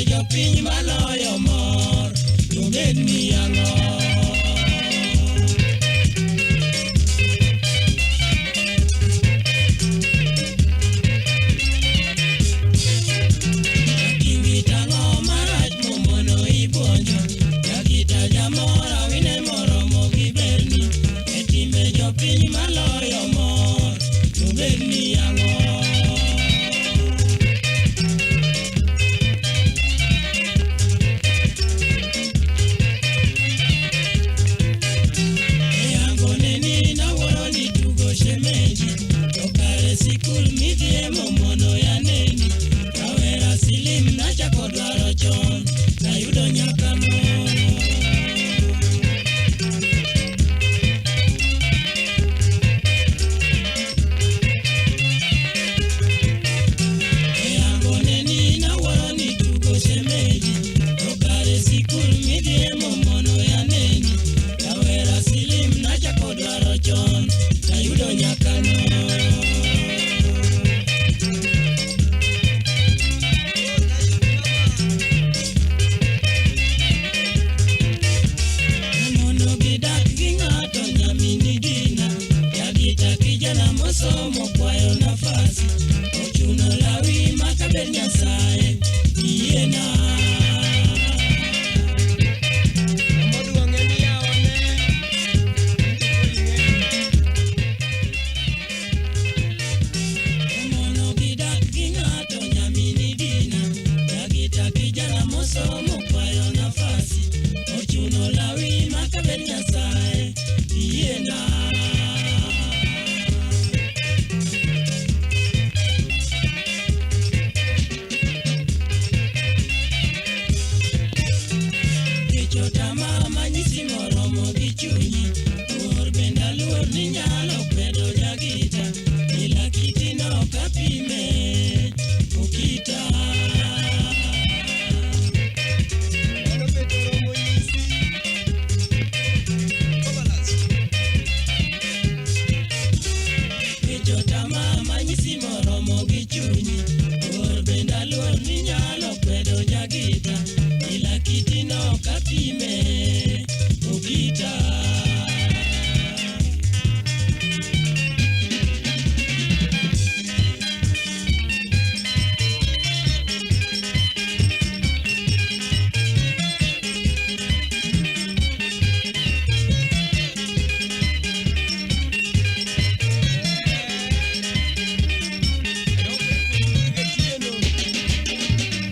Jopiny maloyo mor tobed ni ang'o. Jakingita ang'o marach momono ibuonjo. Jakita jamora wine moromo gi berni. E timbe jopiny maloyo mor tobed ni ang'o. Eyango neni nawuoro ni tugo shemeji. To kare sikul midhie momono ya neni. Rawera silim nachako dwaro chon. Nayudo nyaka mo. Eyango neni nawuoro ni tugo shemeji. To kare sikul midhie momono ya neni. Rawera silim nachako dwaro chon. Nayudo nyaka no. Mondo gidak gi ng'ato nyamini dina. Jagita kijana mosomo kwayo nafasi. Ochuno lawi makaber Nyasaye yiena. Modwong'e miyawone. Mondo gidak gi ng'ato nyamini dina. Jagita kijana mosomo kwayo nafasi. Ochuno lawi makaber Nyasaye yiena. Kech otama manyisi moromo gi chunyi. Luor bende aluor ni nyalo kwedo jagita. Ila kiti no kapime okita. Mano bet oromo nyisi. Kobalas. Kech otama manyisi moromo gi chunyi. Luor bende aluor ni nyalo kwedo jagita. Ila kiti no kapime okita.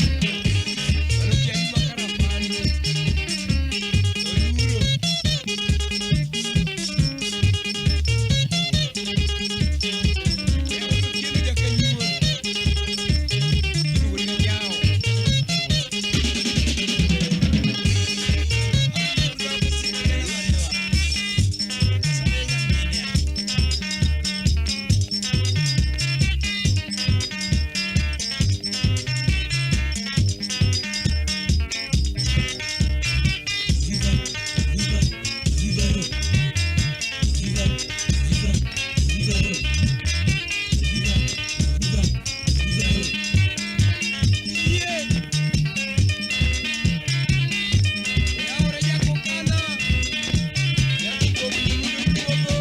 Mano chieng' makarapani. Oluro. Otieno jakanyuol. Iluongo ni Nyawo. Viva, viva, viva rock. Viva, viva, viva rock. Viva, viva, viva rock. Yie! Oyawore jakokana. Jakokok yudo duogo.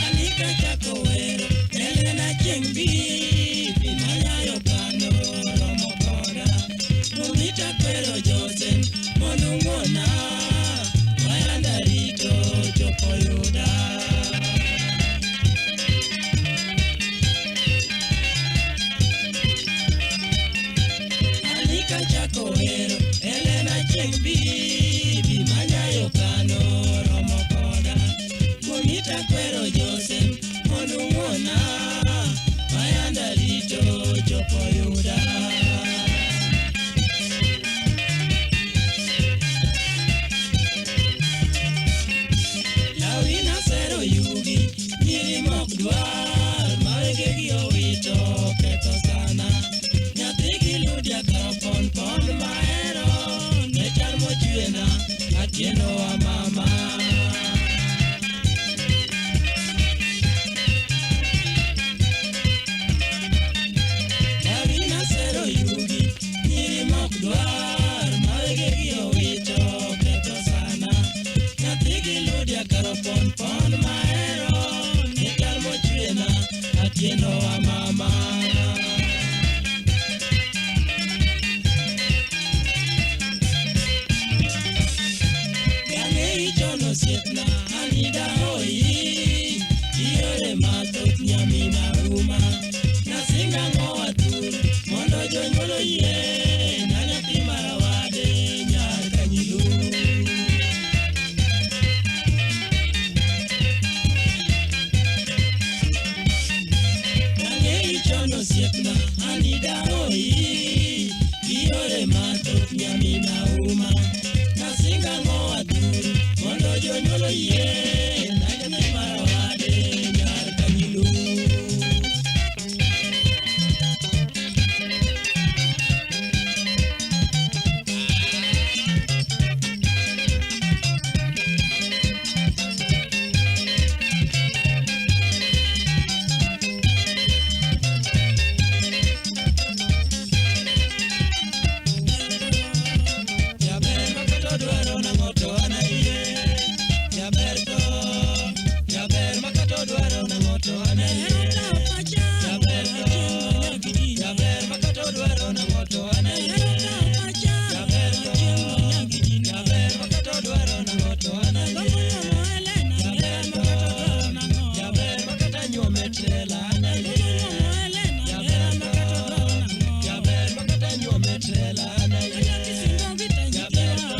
Anika chako wero, Elena chieng' bibi manyayo kano romo koda. Mumita kwero Jose mondo ung'wona, wayanda rito chopo yuda. Anika chako wero, Elena chieng' bibi manyayo kano romo koda. Mumita kwero Jose mondo ung'wona, wayanda dwar ma wegegi owito ketho sana. Nyathi gi Ludia kar pon pon mahero ne chal mochwena Atieno wa mama. Davina sero yugi nyiri mok dwar ma wegegi owito ketho sana. Nyathi gi Ludia kar pon pon mahero ne chal mochwena Atieno wa mama. Gang'eyi chon osiepna anida hoyi Iyore mathoth nyamina uma Nasinga ng'owa thur mondo jonyuol oyie Na nyathi marawade nyar kanyilu. Gang'eyi chon osiepna anida hoyi Iyore mathoth nyamina uma Nasinga ng'owa thur mondo jonyuol oyie Na nyathi marawade nyar kanyilu. Jaber makata dwaro nang'o to an ayie. Jaber to, jaber makata dwaro nang'o to an ayie. Jaber to, jaber makata dwaro nang'o to an ayie. Jaber to, jaber makata dwaro nang'o to an ayie. Jaber to, jaber makata nyuome trela an ayie. Jaber to, jaber makata nyuome trela an ayie. Jaber to,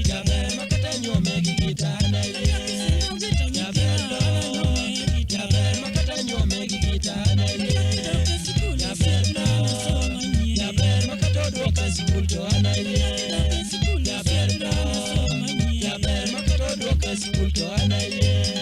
jaber makata nyuome gi gita an ayie. Jaber to, jaber makata nyuome gi gita an ayie. Jaber to, jaber makata oduoka skul to an ayie. Jaber to, jaber makata oduoka skul to an ayie.